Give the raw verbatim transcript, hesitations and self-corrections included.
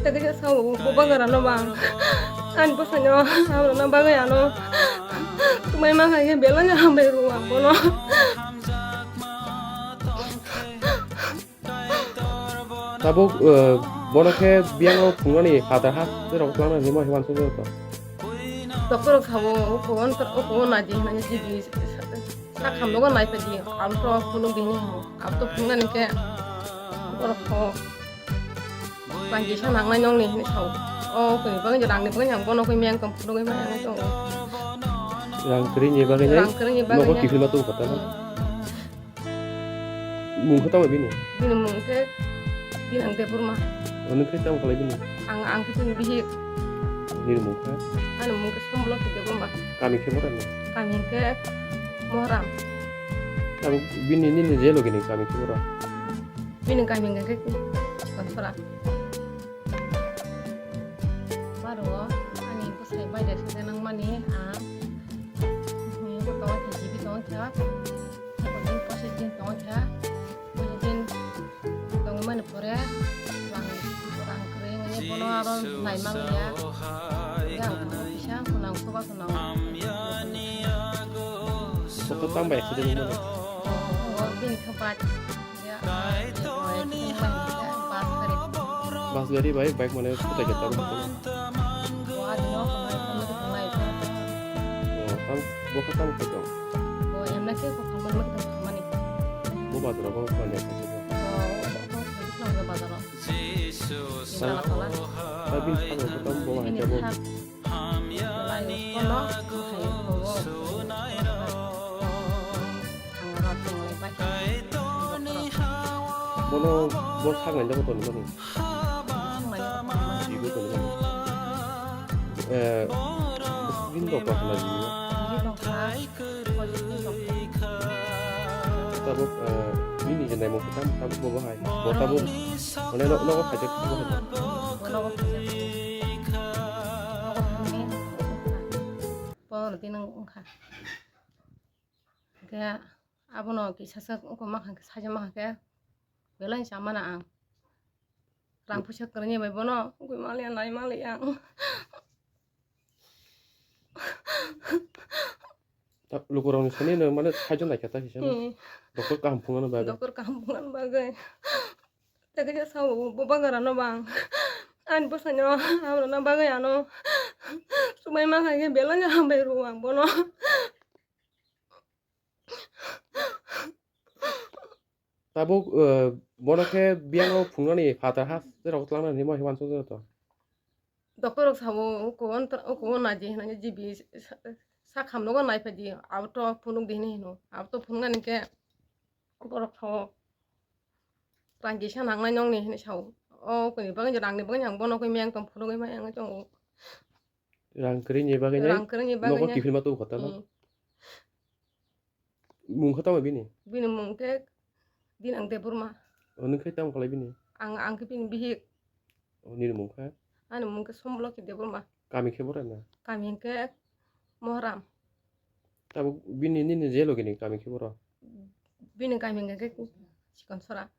Tei kisa sao bo bazar ano bang. Ani bwsai no hamrwna bagwi ano. Tumai ma khai khe belai no hambai rw ang bono. Tabuk, eh, bono khe biyang o thungnani phatar ha tei rok twlangna hinwi ma hinwi uansuk to. Doctor rok sabo o kuwan o kuwan naidi hinwi G B sa khamlogo naiphai di. Abo to phunuk di hinwi hinwi. Abo to phunuknani khe borok kho. Rang kisa nangnai nongni hinwi sao. O koi bagwi rangni bagwi ang bono koi meng tong phunugwi maya wng tongo. Rang kwrwini bagwi nai? Rang kwrwini bagwi nogo nai. Kiphilma tubu kotha no? Hmm. Mung khe tamo bini? Bini mung khe Binang Debbarma. Nung khe tamo khlai bini? Ang, ang khe bini bihik. Nini mung khe? Ani mung khe Sombolokhi Debbarma. Kami khe bwrani? Kami khe Mohram. Ang bini nini je logi ni kami khe bwra? Bini kami hwnkhe Chikonpara. Baro ani bwsai bai da side nangmani ang. Tongo khe jibi tongo khe. Din pose din tongo khe. Din tongmani pore rang, rang kwrwi wngwi bono aro naima liya. Ya, kisa khwnang soba khwnang. Kok tang bai accident wngmani? Oh, bini khe bike. Ya, bike, bike, bike, bus gari. Bus gari bai bike mane kutai khe tabuk. Oh, adi no, khamai, khamai, khamai. Oh, tang, bo khe tang khe tong. Oh, emna khe kok khamai, khamai, khamani. Bo bazar o bo khamani khe tong. Oh, oh, oh, bazar o. Tang, tang, tang, bo hai khe bo. Bini thak. Belai kono hai kono. Thangaro tonglai bai. Bono bo saknai da bo toni mani. Saknai da bo toni mani. Jibo toni mani. Eh, bini dok dok na jibo. Jibo dok na. Tabuk, eh, bini je naimung khe tam, tabuk bo bahai. Bo tabuk, mane no-, nogo khaijak, bo bahai. Bo nogo khaijak. Nogo thangni. Bo no tini wngkha. Hwnkhe abono kisa sak wngkha, ma kha khe saijak ma kha khe belai chamana ang. Rang puisa kwrwngya bai bono wngwi manliya, nai manliya ang. Ta lukurokni simi no mane saijo naikha ta kisa no. Hmm. Doctor kaham phunukna bagwi. Doctor kaham phunukna bagwi. Tei kisa sao bo bagarano bang. Ani bwsaino hamrwna bagwi ano. Sumai ma kha khe belai no hambai rw ang bono. Tabuk, eh, bono khe biyang o phunuknani phatar ha tei rok twlangnani mo himan sojoro to. Doctor rok sabo, o kuwan, o kuwan naidi hinwi G B sa, sa khamnogo naiphai di, abo to phunuk di hinwi hino. Abo to phunuknani khe borok sao rang kisa nangnai nongni hinwi sao. O kuni bagwi rangni bagwi ang bono khe meng tong phunugwi maya wngwi tongo. Rang kwrwini bagwi nai? Rang kwrwini bagwi nogo nai. Kiphilma tubu kha tamo? Hmm. Mung khe tamo bini? Bini mung khe Dinang Debbarma. O, nwng khe tamo khlai bini? Ang, ang khe bini bihik. O, nini mung khe? Ani mung khe Sombolokhi Debbarma. Kami khe bwrani? Kami khe Mohram. Tabuk bini nini je logini kami khe bwrani? Bini kami khe Chikonsora.